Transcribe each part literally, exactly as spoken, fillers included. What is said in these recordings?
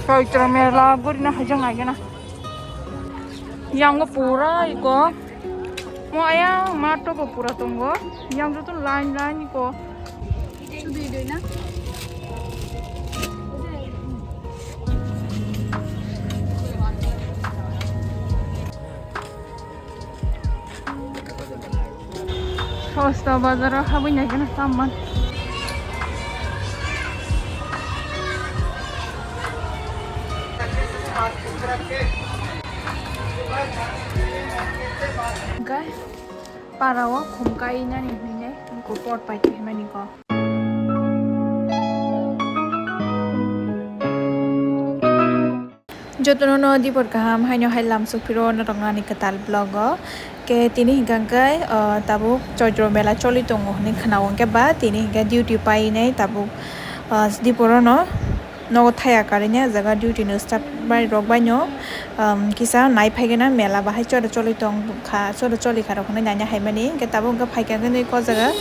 Chaitra mela gurina hajang aigena. Yang pura iko. Mo ayang mato bo pura tongo. Yang joto line line iko. Sosta bazaro habwi nai kheno tamman. Guys, parao khum kai nani hinwi nai, pot pai tongmani ko. Jotono no dipor kaham, haino hai lamsok phiro norok nani kwtal vlog o. Ke tini hinkha khe, ah, tabuk Chaitro mela choli tongo hinwi khwnao, hinkhe ba tini hinkhe duty painai tabuk, ah, diporo no nogo thaya karwi o jaga duty ni staff bai rok bai no, um, kisa nai phai gana mela bahai choro choli tong kha, choro choli kha rok hinwi naina hai mani. Hinkhe tabuk hinkhe phaikha khe nui ko jaga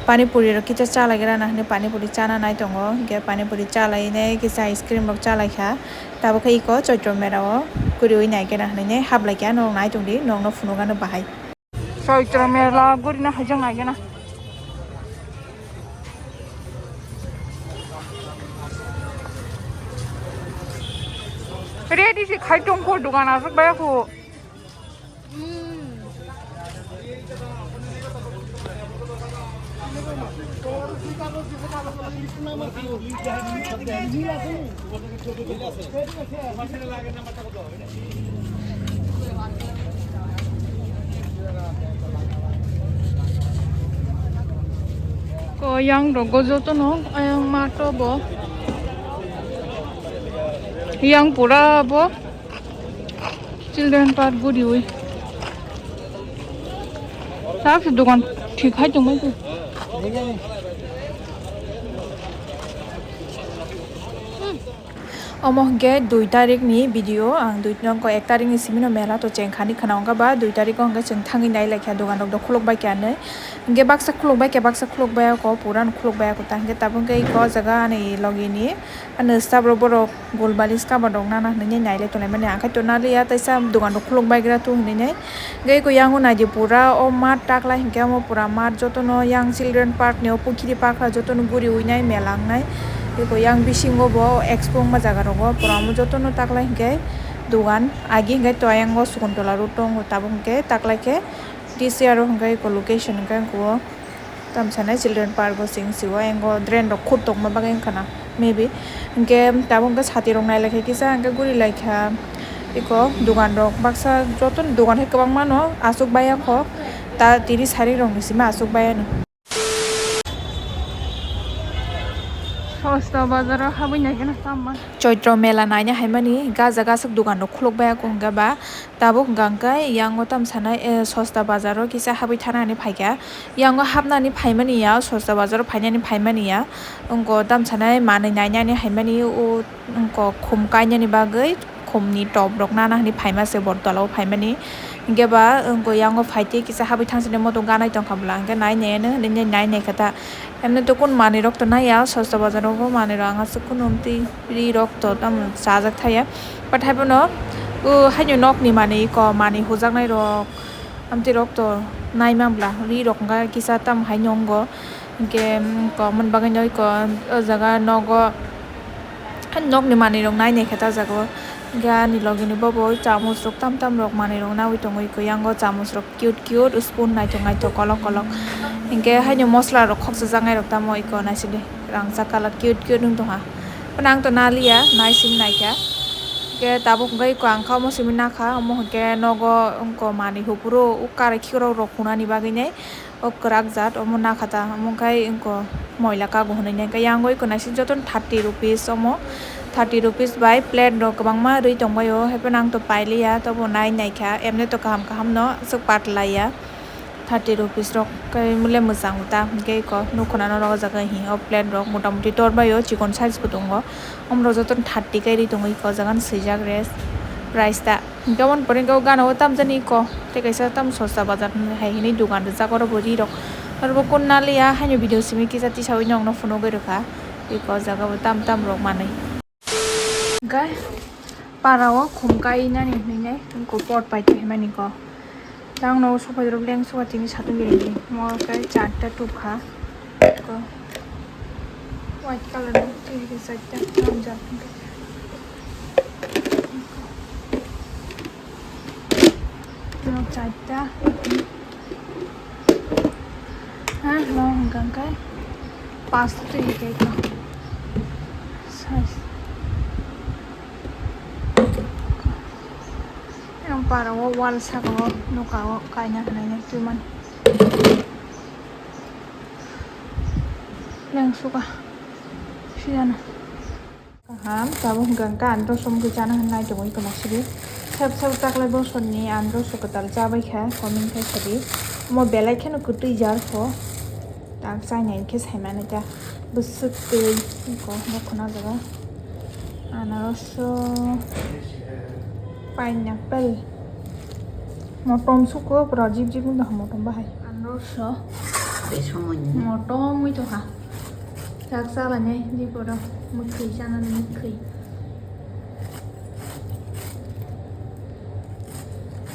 pani puri rok kisa chalai gra na hinwi pani puri chana nai tongo, hinkhe pani puri chalai nai kisa ice cream rok chalai kha. Tabuk khe iko Chaitro mela o kwrwi nai gana hinwi nai hablai kha, norok nai tongdi, norok no phunuk ano bahai. Chaitra mela gurina hajang aigena. Ready se khai tongkho dugan aswk bai kho. Ko yang rogo joto no, ayang mato bo. Yang pura bo. Children park guriwi. Sak se dogan thik hai tongmai tu. Omo hwnkhe dui tarik ni video, ang dui, nokgo ek tarik ni simi no mela to cheng khani khwna wngkha ba dui tarik o hwnkhe chwng thangwi nai lai kha, dogan rok do khuluk bai kha hinwi. Hwnkhe baksa khuluk bai kha, baksa khuluk bai ya kho, pura no khuluk bai ya kho ta, hwnkhe tabuk hwnkhe iko jaga ani logi ni ano staff rok borok gol balis kaba rok nana hinwi nai lai tonglai mani, ang khai to naliya, teisa dogan rok khuluk bai gra tu hinwi nai. Hwnkhe iko yang o naidi pura o mat taklai hwnkhe omo pura mat jotono yang children park ni o pukhiri pakha jotono guriwi nai mela wngnai. Iko yang bisingo bo expo wngma jaga rogo pura omo jotono taklai hwnkhe dogan agi hwnkhe to ayang o Sukuntola road tongo tabuk hwnkhe taklai khe T C R o hwnkhe iko location hwnkhe iko. Tamo sanai children park o sing sio, engo drain rok khub tongma bagwi wngkha na, maybe. Hwnkhe tabuk hwnkhe sati rok nai lai kha kisa, hwnkhe guri lai kha. Iko dogan rok baksa joto ni dogan hai kwbangma no aswk bai ya kho, ta tini sari rok ni simi aswk bai ya no. Sosta bazar o habwi nai kheno tamo. Chaitro mela naina hai mani, gaja gaswk dogan rok khuluk bai ya kho, hwnkhe ba Tabuk hwnkha khe yang o tamo sanai, eh, Sosta bazar o kisa habwi thanani phaikha. Yang o hapnani phaimani ya, Sosta bazar o phainani phaimani ya. Wngkha tamo sanai manwi nainani haimani, o wngkha khum kainani bagwi khumni top rok nana hinwi phaima se bor tola o phaimani. Hwnkhe ba wngkha yang o phaitwi kisa habwi thangsani moto ganai tongkha bwla, hwnkhe nai nai ano hinwi nai nai kha ta. Emni to kun manwi rok to naiya, Sosta bazar o bo manwi rok ang aswk kunu amtwi ri rok to tamo chajak thaya. But hai bono, o haino nokni manwi ko manwi hujaknai rok, amtwi rok to nai man bwla, ri rok wngkha kisa tamo hai nw wngo. Hwnkhe, mm, ko mani bagwi no iko o jaga nogo. Nokni manwi rok nai nai khe ta jaga o. Hwnkhe ani logi ni bobo chamus rok tam tam rok manwi rok naui tongwi khe yang o chamus rok cute cute spoon naithok naithok kolok kolok. Hwnkhe haino mosla rok khoksa jak nai rok tamo iko naisidi rangchak colour cute cute wng tongha. Phano ang to naliya naising naikha. Hwnkhe tabuk hwnkhe iko ang kha omo simi nakha omo hwnkhe nogo wngkha manwi hupuru o karai khikrok rok hunani bagwi nai. O kwrak jat omo nakha ta, omo khai wngkha moila kago hinwi nai khe yang oi khe naising jotono thirty rupees omo, thirty rupees bai plate rok kwbangma rwi tongbaio, haiphano ang to pailiya, tobo nai naikha, emni to kaham kaham no aswk patlaiya, thirty rupees rok khe mole mwchang ta, hwnkhe iko nukhuna norok o jaga hi o plate rok motamuti torbaio, chikon size bo tongo, omorok jotono thirty khe rwi tongo iko o jaga no swijak rest price ta. Hwnkhe aboni pore hwnkhe o gana o tamjani iko tei kaisa tam Sosta bazar hai hinwi dogan rijak, oro bo ri rok, oro bo kun naliya haino video simi kisa tisaui nokno phunugwi rwkha. Iko o jaga bo tam tam rok manwi. Hwnkhe para o khum kainani hwnwi nai wngkha pot pai tongmani kok. Tang nogo sopai rok leng soba tini satung gini mo khe charta tubkha. White colour ni twi khe charta tamjak hwnkhe. Ano charta. Ha, no hwnkha hwnkhe pasta twi khe eko. Size. Yang para o wall saka o nuka o kaina hwnwi twi man. Leng suka. Siyano. Kaham, tabuk hwnkha hwnkhe andro som khe chana hwn nai tongwi kwna sidi. Sab sab taklai bosor ni andro so kwtal chabai kha, comment khai sadi. Mo belai kheno kwtwi jar pho. Tak chaina hinkhe saimani ta bwswk twi ko bo khuna jaga. Anaroso, pineapple. Motom suko pura jib jib wngkha motom bahai. Anaroso. Tei somoni. Motom wngwi tongkha. Sak salani jiporo mwkhwi sanani mwkhwi.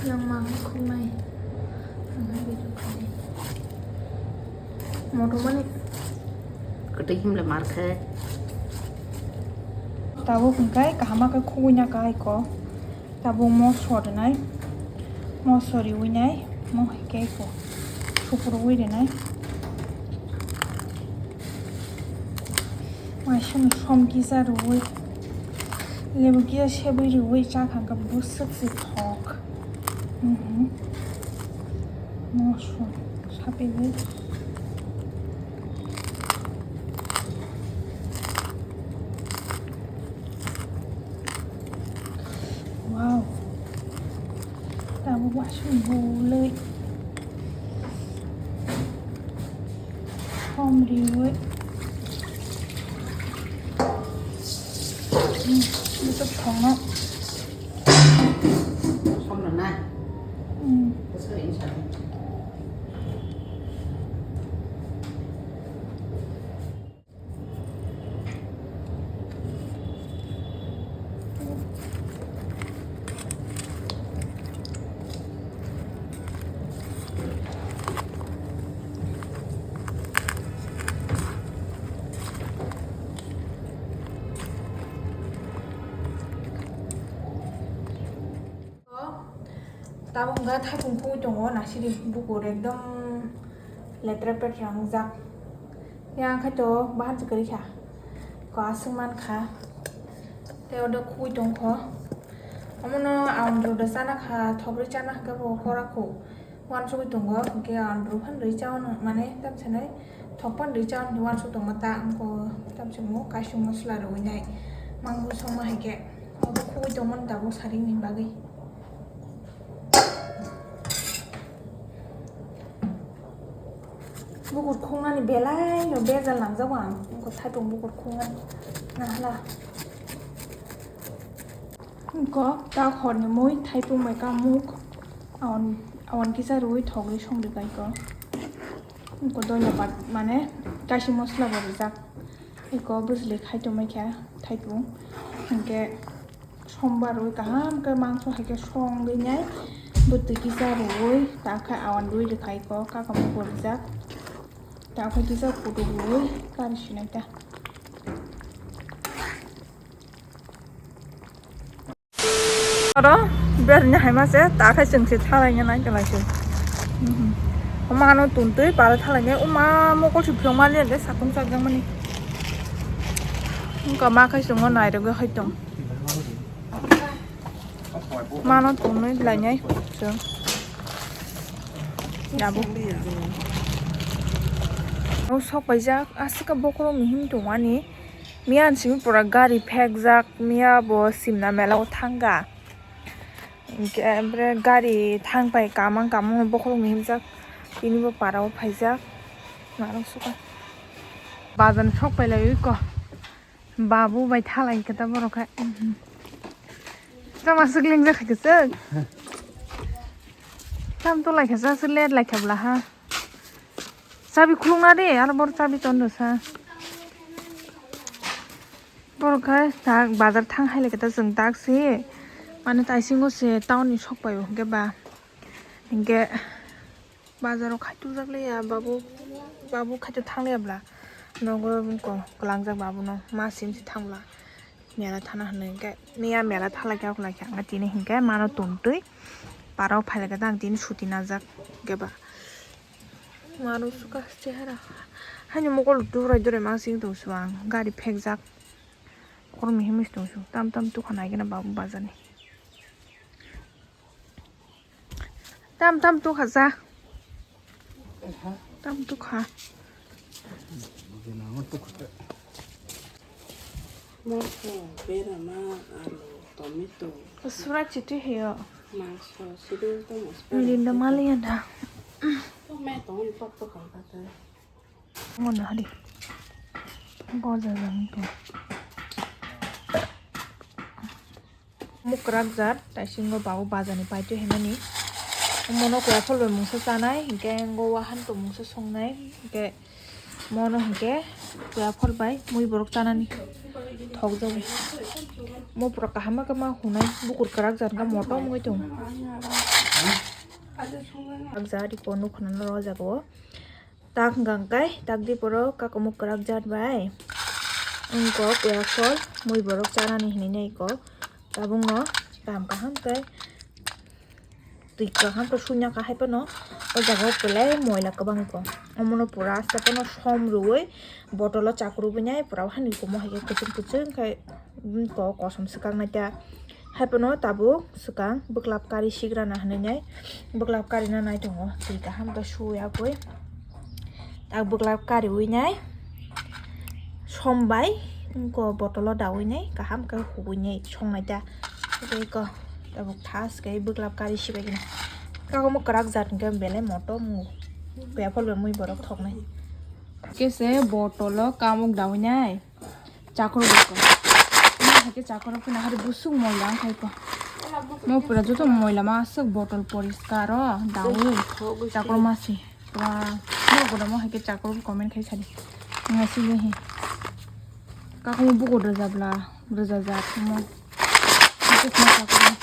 Yang ma khumai. Motomani. Kwtwi himle markhe. Tabuk hwnkhe kaham khe khugui na kahai ko. Tabuk moso rwnai, moso riwi nai, mo hai khe ko suprui rwnai. Maising som kisa riwi, lebu kisa sebui riwi cha kha khe bwswk se thok. Mhm. Moso sapigwi. Wow. Tabuk wasung bulwi. Som riwi. Hmm, itu thongno. Som rwnai. Hmm. Bwswk insa. Tabuk wngkha thaipung khugui tongo, nasiri bukur ekdom letra petra wngjak. Yang khai to bahan se kwrwi kha, ko aswk man kha. Tei oro khugui tong kho. Omono ang rwda chana kha, thokri chana hwnkhe bo kora khu. Uansugui tongo, hwnkhe ang rw phan rwi chao no, mane tamsa nai thok phan rwi chao no uansuk tongma ta, wngkha tamsa mo kaising mosla rwi nai. Mangbu songma hai khe, obo khugui tongmani tabuk saringni bagwi. Bukur khungnani belai no bejal nangjago ang, wngkha thaipung bukur khungnani nahla. Wngkha tak horni mui thaipung bai kamuk, awan, awan kisa rwi thogwi songri bai ko. Wngkha doina pat mane kaising mosla bo rijak. Eko bwsli khai tongmai kha thaipung. Hwnkhe sombar rwi kaham khe mangso hai khe songwi nai bwtwi kisa rwi ta khe awan rwi rwkha eko kaka mugo rijak. Ta khe kisa kutuk rwi kari sinai ta. Oro berni hai ma se ta khai chwng se thalai nai khe lai se. Oma ano tun twi para thalai nai, oma mokol si phiyok ma le de sakung chak jak mani. Wngkha ma khai chwng o nai rwgwi hai tong. Mano tun nai lai nai chwng. Yabo. O sok pai jak aswk bokhorok ni him tong ani. Miya ni simi pura gari phekjak, miya bo Simna mela o thangkha. Hinkhe bre gari thangpai kamang kamang bokhorok ni himjak, tini bo para o phaijak. Narok suka. Bazan sok pai lai ko. Babu bai thalai khe ta borok hai. Tama swk lengjak hai kwchwk. Tam to lai khe sa swk let lai khe bla ha. Chabi khulukna de, aro bor chabi tondo sa. Borok khe tak bazar thang hai lai khe ta chwng tak se mane taisingo se town ni sok pai o hwnkhe ba hwnkhe bazar o khai tubujak le ya babu babu khai to thang le ya bwla nogo ko kwlangjak babu no ma sim se thang bwla mela thana hinwi hwnkhe miya mela thalai khe aphulai khe ang tini hinkhe mano tongtwi para o phai lai khe ta ang tini suti najak hwnkhe ba. Mano suka chehara. Haino mokol durai durai ma sing tong suang. Gari phekjak. Kor mihim is tong su. Tam tam tukha nai gana babu bazani. Tam tam tukha ja. Tam tukha. Moso, berama, alu, tomato. Sura chiti hiyo. Mangso, sidu to mos. Linda maliya da. Tomato on pok pok kata. Ngono hari. Boja jang to. Mukrak jat, taisingo babu bazani paitwi hinani. Mono kura pholbai mungsa chanai, hinkhe ngo wahan to mungsa songnai, hinkhe mono hinkhe kura pholbai mui borok chanani thok jago. Mo pura kaham khe ma hunai, bukur kwrak jat khe motom wngwi tongo. Kwrak jat iko nukhnano o jaga o. Tak hwnkha hwnkhe tak di borok kakamuk kwrak jat bai wngkok kura phol mui borok chanani hinwi nai kok tabukno kaham kaham khe twi kaham khe suina kha hai phano o jaga o belai moila kwbang kok omono pura aswk phano som rwui bottle o chakrwbui nai pura o hani kumo hai khe kwchwng kwchwng khe kok kosom swkang nai ta. Hai phano tabuk swkang bwklap kari sigrana hinwi nai bwklap kari na nai tongo twi kaham khe suya bui tak bwklap kariwi nai som bai wngkho bottle o dawi nai kaham khe hubui nai song nai ta tei kok tabuk thas khe bwklap kari sibai gana kagomo kwrak jat hwnkhe belai motom wngo bepal bai mui borok thok nai khe se bottle o kamuk dawi nai. Chakrok rok ko. Ino hai khe chakrok rok phano hari busuk moila wng khai ko. Mo pura joto moila ma aswk bottle poriskar o dawi chakrok masi. Pura mo goda mo hai khe chakrok comment khai sadi. Nga sili hi. Kakung bugo rwjak bla rwjak jak mo. Hai khe chakrok.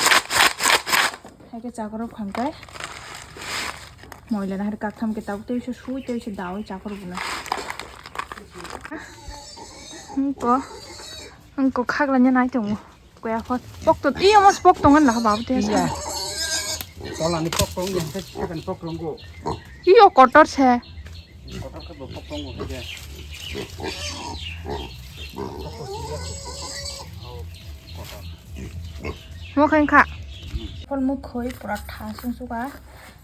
Hai khe chakrok phang khe moila na hari kaktham khe tabuk tei se sui tei se dawi chakrok bwla. Wngko wngko khaglanya nai tongo koya phot pokto iyo mas pok tongo la babu te sa. Tolani pok tongo, sakani pok tongo. Iyo kotor se. Kotor khe bo pok tongo khe. Mo khe wngkha. Phol mukhoi pura tha sung suka.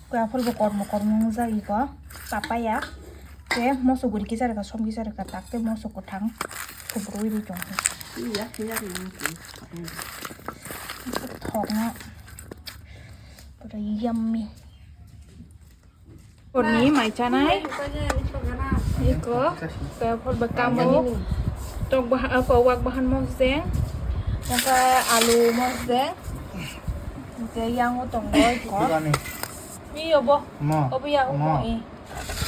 Koi aphol bo kormo kormo wngjak iko. Papaya. Te moso guri kisa rwkha som kisa rwkha tak te moso kwthang. Subrui rwi tong khe. Yak yak nang khe. Thokno. Pura yummy. Porni mai chanai. Iko, kaya phol ba kamo. Tok bahan, ko wak bahan mosdeng. Maka alu mosdeng. Te yang utong boy ko. Iyo bo. Obo ya umo i.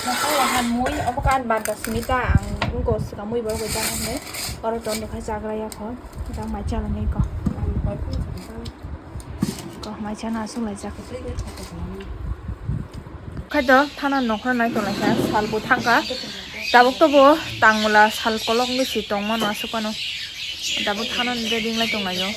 Maka wahan mui, obo kan banta simita ang. Ungko sika mui bo ko jangan ne. Oro ton do khai chagra ya ko. Jang mai chanai ko. Ko mai chana aswk laijak. Khaito thana nokra nai tonglaikha, sal bo thangkha. Tabuk tobo tangmula sal kolok wngwi si tongmano aswk phano. Tabuk thana ni ready wngwi tonglaio.